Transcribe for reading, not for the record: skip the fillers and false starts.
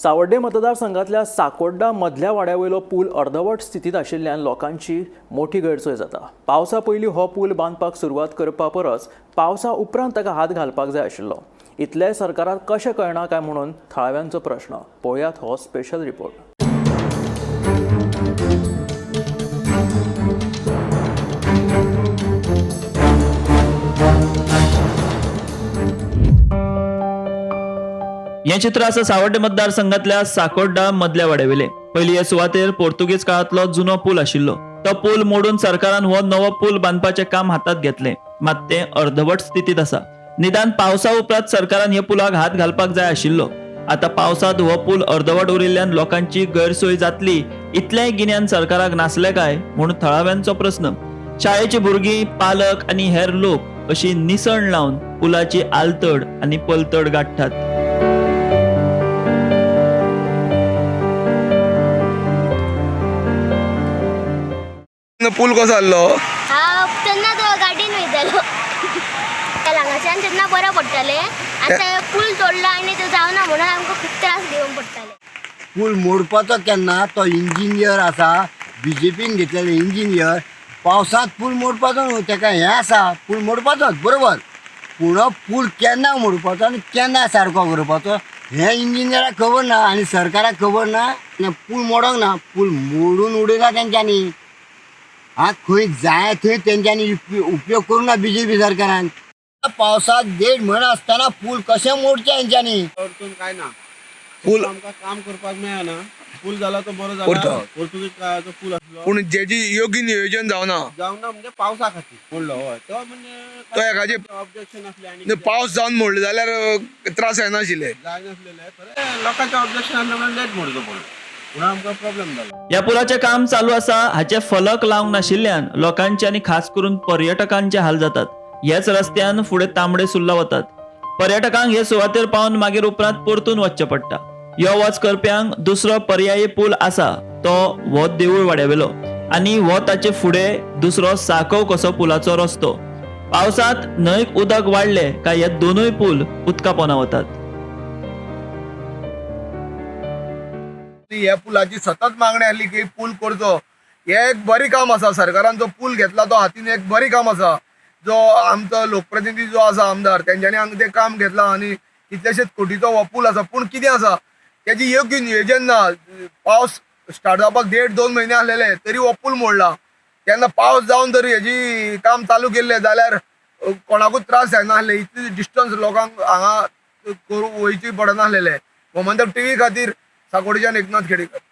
सावड्डे मतदारसंघातल्या साकोड्डा मदल्या वाड्या वयलो पूल अर्दवट स्थितींत आशिल्ल्यान लोकांची मोठी गैरसोय जाता. पावसा पयलीं हो पूल बांदपाक सुरवात करपा परस पावसा उपरांत ताका हात घालपाक जाय आशिल्लो. इतलेंय सरकाराक कशें कळना काय म्हणून थळाव्यांचो प्रश्न. पळोवयात हो स्पेशल रिपोर्ट. हें चित्र आसा सावड्डे मतदारसंघातल्या साकोड्डा मदल्या वाड्यावेले. पयलीं हे सुवातेर पोर्तुगीज काळांतलो जुनो पूल आशिल्लो. तो पूल मोडून सरकारान हो नवो पूल बांदपाचें काम हातांत घेतलें, मात तें अर्दवट स्थितींत आसा. निदान पावसा उपरांत सरकारान हे पुलाक हात घालपाक जाय आशिल्लो. आतां पावसांत हो पूल अर्दवट उरिल्ल्यान लोकांची गैरसोय जातली इतलेंय गिन्यान सरकाराक नासलें काय म्हूण थळाव्यांचो प्रस्न. शाळेची भुरगीं, पालक आनी हेर लोक अशी निसण लावन पुलाची आलतड आनी पलतड गांठटात. पूल कसो आहलो? हांव तेन्ना तो गाडयेन वयतालो हांगाच्यान, तेन्ना बरें पडटालें. आनी ते पूल तोडला आनी ते जावना म्हणून आमकां खूब त्रास घेवंक पडटाले. पूल मोडपाचो केन्ना तो इंजिनियर आसा, बीजेपीन घेतलेलो इंजिनियर. पावसांत पूल मोडपाचो न्हू, तेका हें आसा पूल मोडपाचोच बरोबर, पूण पूल केन्ना मोडपाचो आनी केन्ना सारको करपाचो हें इंजिनियराक खबर ना आनी सरकाराक खबर ना. आनी पूल मोडोंक ना, पूल मोडून उडयला तेंच्यांनी. आं, खंय जाय थंय तेंच्यांनी उपयोग करूंक ना बीजेपी सरकारान. पावसाक देड म्हयनो आसतना पूल कशें मोडचें हेंच्यांनी? अडचण काय ना. पूल आमकां काम करपाक मेळना. पूल जाला तो बरो पुरतो. जाला. पोर्तुगीज काळाचो पूल आसलो. पूण जेजी योग्य नियोजन जावना. जावना म्हणजे पावसा खातीर मोडलो. हय, तो म्हणजे तो एकाचे ऑब्जेक्शन आसलें आनी न्ही, पावस जावन मोडले जाल्यार त्रास जायनाशिल्ले. जायनासलेले खरें, लोकांचे ऑब्जेक्शन आसलें म्हणून लेट मोडचो पडलो, म्हणून आमकां प्रॉब्लेम जालो. ह्या पुलाचें काम चालू आसा हाचे फलक लावंक नाशिल्ल्यान लोकांचे आनी खास करून पर्यटकांचे हाल जातात. ह्याच रस्त्यान फुडें तांबडे सुर्ला वतात. पर्यटकांक हे सुवातेर पावन मागीर उपरांत परतून वचचें पडटा. यो वच करप्यांक दुसरो पर्यायी पूल आसा तो हो देवूळ वाड्यावेलो आनी हो ताचे फुडें दुसरो साकव कसो पुलाचो रस्तो. पावसांत न्हंयक उदक वाडलें काय हे दोनूय पूल उदका पोंदा वतात. ह्या पुलाची सतत मागणी आहली की पूल करचो. हे एक बरी काम आसा, सरकारान जो पूल घेतला तो हातीन एक बरी काम आसा. जो आमचो लोकप्रतिनिधी जो आसा आमदार, तेंच्यांनी हांगा तें काम घेतलां आनी कितलेशेच कोटीचो हो पूल आसा. पूण कितें आसा, तेजी योग्य नियोजन ना. पावस स्टार्ट जावपाक 1.5-2 म्हयने आसलेले तरी हो पूल मोडला. तेन्ना पावस जावन जर हेजी काम चालू केल्लें जाल्यार कोणाकूच त्रास जायना आसले. इतली डिस्टन्स लोकांक हांगा करूं वयची पडनासलेलें. गोमंतक टीव्ही खातीर साकोडीच्यान एकनाथ खेडेकर.